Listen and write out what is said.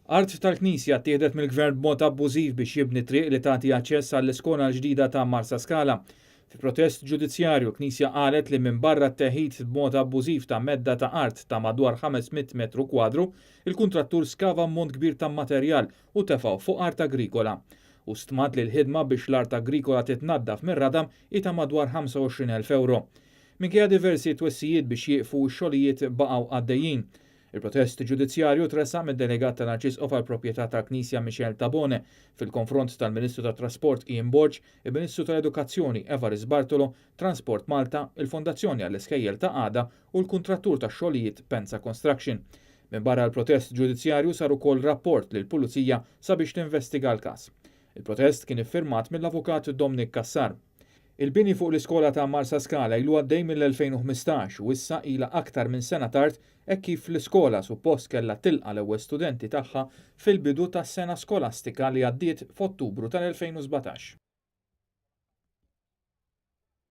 Art tal-Knisja ttieħdet mill-Gvern b'mod abbużiv biex jibni triq li tagħti aċċess għall-iskola l-ġdida ta' Marsaskala. Fi protest ġudizzjarju, l-Knisja qalet li minbarra t-teħid b'mod abbużiv ta' medda ta' art ta' madwar 500 metru kwadru, il-kuntrattur skava ammont kbir ta' materjal u tefgħu fuq art agrikola. Hu stmat li l-ħidma biex l-art agrikola titnaddaf mir-radam hi ta' madwar 25,000 ewro. Minkejja diversi twissijiet biex jieqfu, x-xogħlijiet baqgħu għaddejjin. Il-protest ġudizzjarju tressaq mid-Delegat tal-Arċisqof għall-Proprjetà tal-Knisja Michel Tabone fil-konfront tal-Ministru tat-Trasport Ian Borg, il-Ministru tal-Edukazzjoni Evarist Bartolo, Transport Malta, il-Fondazzjoni għall-Iskejjel ta' Għada u l-kuntrattur tax-xogħlijiet Penza Construction. Minbarra l-protest ġudizzjarju sar ukoll rapport lill-Pulizija sabiex tinvestiga l-każ. Il-protest kien iffirmat mill-Avukat Dominic Cassar. Il-bini fuq l-iskola ta' Marsaskala ilu għaddej mill-2015 u issa ilha aktar minn sena tard hekk kif l-iskola suppost kellha tilqa' l-ewwel studenti tagħha fil-bidu tas-sena skolastika li għaddiet f'Ottubru tal-2017.